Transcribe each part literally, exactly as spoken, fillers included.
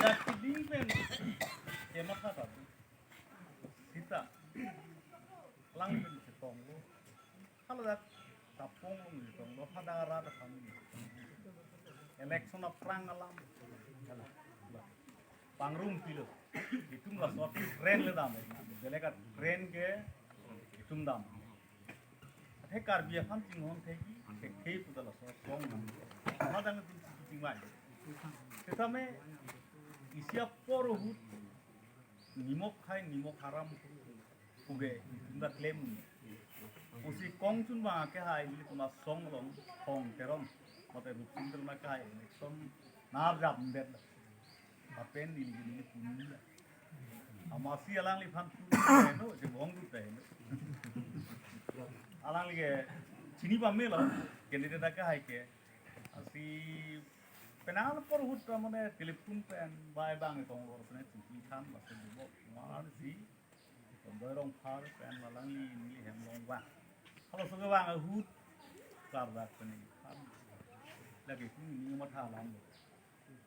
Dak keding pen kematha ta sita lang pen chetonglo. Hala dak tapong lo chetonglo, hadak arat aphan election aphrang alam pangrum pilo. Itum laso train le dam, belek a train ke itum dam. Athe Karbi aphan chinghon thekji, thekthe pu ta laso song nang. Hadak itum chingvai. Setame isi apor ahut nimok hai nimok haram puke itum ta klem. Pusi kongchun abang ke hai ilitum asong along Thong Teron mate Rupsing Teron ke hai election nar jap det. Lapen neli neli punla. Amatsi alangliphan pu heno, je bong dut heno. Alangli ke chini pamelo, candidate ke hai ke. Lasi penang apor ahut ta mane telephone pen bai bang tong lor pen chingki than, lasi dubok mar si Kondoi Rongphar pen alangli neli hem along vang. Halaso kevang ahut klardak pen neli than. Lake kung neli matha alam lo.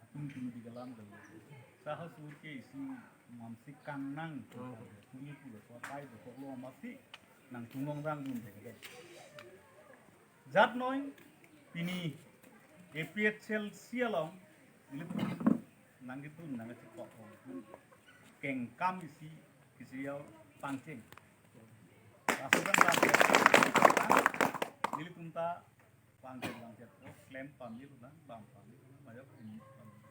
Atum atum di kalam lo. Sahasur ke isi mamsi kangnang. Kung pulo so tai dokok lo amatsi nangtum longdang dun thek. Jat noi pini A P H L C along ilitum nangketun nangkechekok kengkam isi isi ya pangcheng. Laso kan la ilitum ta pangcheng pangcheng klem pamir na bang pamir na majok ini pamir.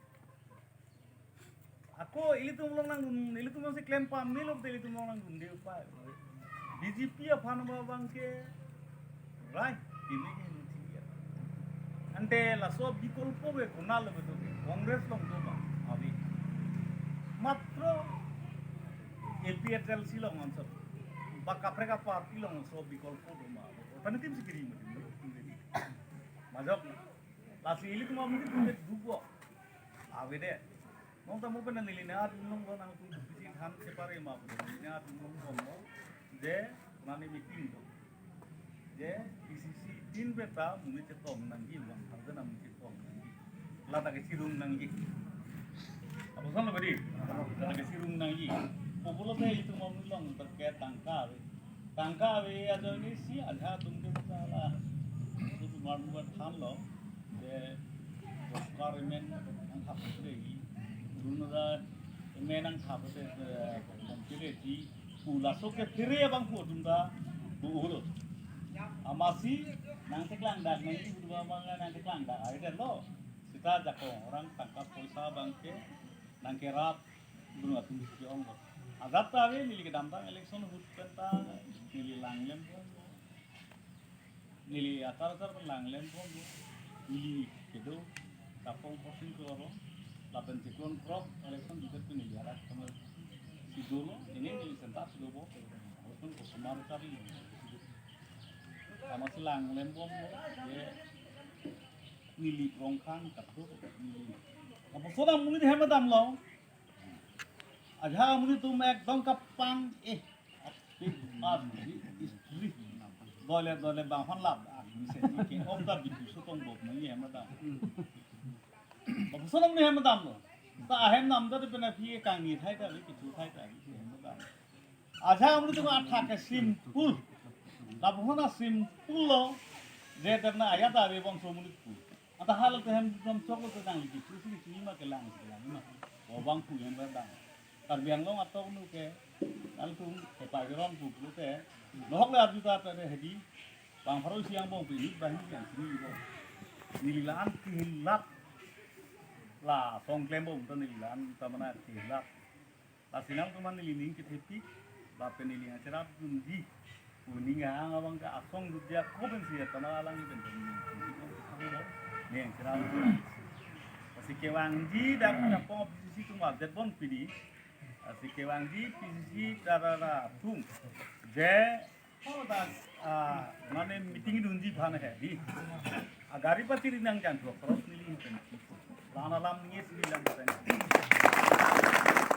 Ako ilitum along nangdun, ilitum along si klem pamelo, ilitum along nangdunde upai. B J P aphan abang ke rai, ini ke ini tinggi. Ante laso bikolpo ke konat lo betul ke. Congress along do ba, abi. Matro A P H L C along answer. Ba kaprek aparty along so bikolpo do ma. Alternative si kiri mati. Majok. Lasi ilitum amonit atum ke dubok. Avedet. Nonta mo pen neli ne adung long nangtum bisi than separe ma pen neli ne adung long bom lo. Je nani meeting do. Je P C C tin beta monit chetong nangji, one thousand amonit chetong nangji. Lata ke sirung nangji. Apa sana beri? Lata ke sirung nangji. Populo te ilitum amonit along ta ke tangka ave. Tangka ave ajoine si ajahak atum ke bata la. Itu cuma dua than lo. Je Oscar amen nangthap pute hi, Arun Naga amen nangthap pute, eh, Bhante Reddy, pu laso ke phere abang pu atum ta bu ulo. Amatsi nangteklang dak nangji pu abang nangteklang dak ai det lo. Sita jakong orang tangka poisa abang ke nangkerap gunung atum si ong lo. Ajat ta ave neli kedamtang election ahut pen ta neli langlem bom lo. Neli atar atar pen langlem bom lo. Neli kedo tapong crossing ke oro. Lapen chikon krok election duket pen neli arak kama si dolo. Ini neli sentak si dobo. Walaupun kosomar kari. Amatsi langlem bom lo. Ye neli prongkhang kado neli. Apa sodam muni hem dam lo. Ajahak amonit atum ekdom kapang, eh, apik, ar, istri. Dole, dole, bang hon lap, ah, mesen ke, om ta bitu sotong bok, nangji hem dam. Bang sotong ni hem dam lo. Ta ahem dam ta de pena phi kangni thai ta, kitu thai ta, hem dam. Ajahak amonit atum athak ke simple. Lapuson a simple lo, je terna ayat ave bangso amonit pu. Anta halatum hem dam chok lo te nangli kitu si kitu ma kelang si kelang ma. Obang pu hem dam. Karbi Anglong atok nu ke, nangtum hepa keron pu pulote. Lohok le arju ta pe hedi. Bang pharo isi angbong pi ni bang ni yang sini bo. Neli la-an kihilat. La song klem bom ta neli la-an ta mana kihilat. Lasi nangtum aphan neli ning kethepik, lapen neli nangcherap dunji. Pu ning hang abang ke asong dutja ko pensi ya tama alang ni pen pen ning kethepik. Ning cherap dunji. Lasi kevangji dak dak pong P C C atum update bom pini. Lasi kevangji P C C darara atum. Je Oh, dak, ah, mane meeting dunji aphan he, di. Ah, gari pachiri nangjan throk, cross neli pen. La-an alam ningje si lang pen.